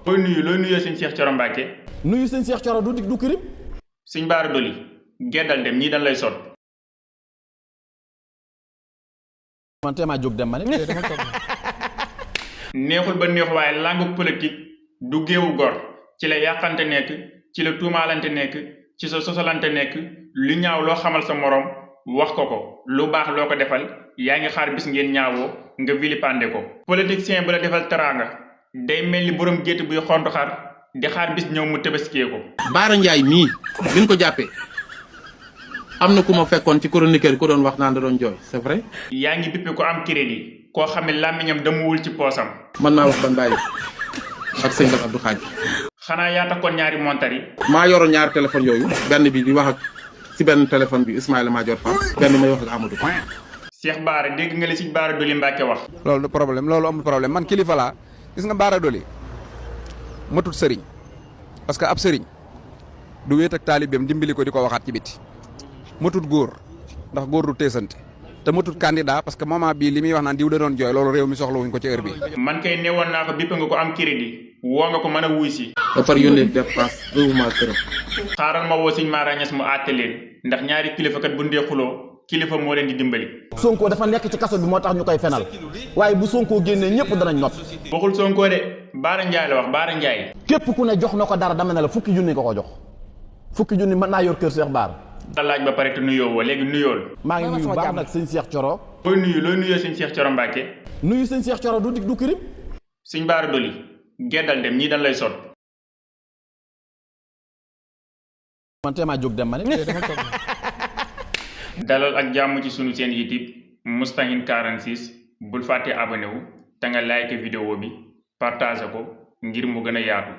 booy nuyu looy nuyoo sëñ Cheikh Thioro Mbacke. nuyu sëñ Cheikh Thioro du kirim. sëñ Baara Doli geddal dem ñii dañ lay sot. man tey maa jóg dem ma ne. neexul ba neexul waaye langue politique du géewu gor ci la yàqante nekk ci la tuumaalante nekk ci sa sosalante nekk lu ñaaw loo xamal sa morom wax ko lu baax loo ko defal yaa ngi xaar bis ngeen ñaawoo nga vilipande ko. politicien bu la defal teraanga day mel ni borom gétt buy xontu xar di xaar bis ñëw mu tëbaskee ko. Baara Ndiaye mii biñ ko jàppee am na ku ma fekkoon ci chroniqueur ko doon wax naan da doon jooy c'est vrai. yaa ngi bippe ko am crédit koo xam ne làmmiñam damuwul ci poosam. man maa wax ban bàyyi ak sëñ Abdou Khadre. xanaa yaa takkoon ñaari montar yi. maa yoroon ñaari téléphone yooyu benn bi di wax ak ci benn téléphone bi Ismaïla Madior Fall benn may wax ak Amadou. Cheikh Baara dégg nga li ci Baara Doli Mbacke wax. loolu du problème loolu amul problème man kilifa laa gis nga Baara Doli matut sëriñ parce que ab sëriñ du wéet ak taalibeem dimbali ko di ko waxaat ci biti matut góor ndax góor du teesante te matut candidat parce que moment bii li muy wax naan diw da doon jooy loolu réew mi soxla wuñ ko ci heure bi man kay newoon naa ko bipp nga ko am crédit woo nga ko mën a wuy si. ba pare yónnee dépense mois këram. xaaral ma woo sëñ Mara Niass mu àtte leen ndax ñaari kilifa kat bu ndee xuloo kilifa moo leen di dimbali. Sonko dafa nekk ci kaso bi moo tax ñu koy fenal waaye bu Sonko génnee ñëpp danañ noppi. waxul Sonko de Baara Ndiaye la wax Baara Ndiaye. képp ku ne jox na ko dara dama ne la fukki junni nga ko jox fukki junni mën naa yor kër Cheikh Baara. nga laaj ba pare te nuyoo woo léegi nuyool. maa ngi nuyu baax nag sëñ Cheikh Thioro. booy nuyu looy nuyoo sëñ Cheikh Thioro Mbacke. nuyu sëñ Cheikh Thioro du kirim. sëñ Baara Doli geddal dem ñii dañ lay sot. man tey maa jóg dem ma ne. dalal ak jàmm ci sunu seen YouTube Moustahine 46 bul fàtte abonné wu te nga like vidéo bi partage ko ngir mu gën a yaatu.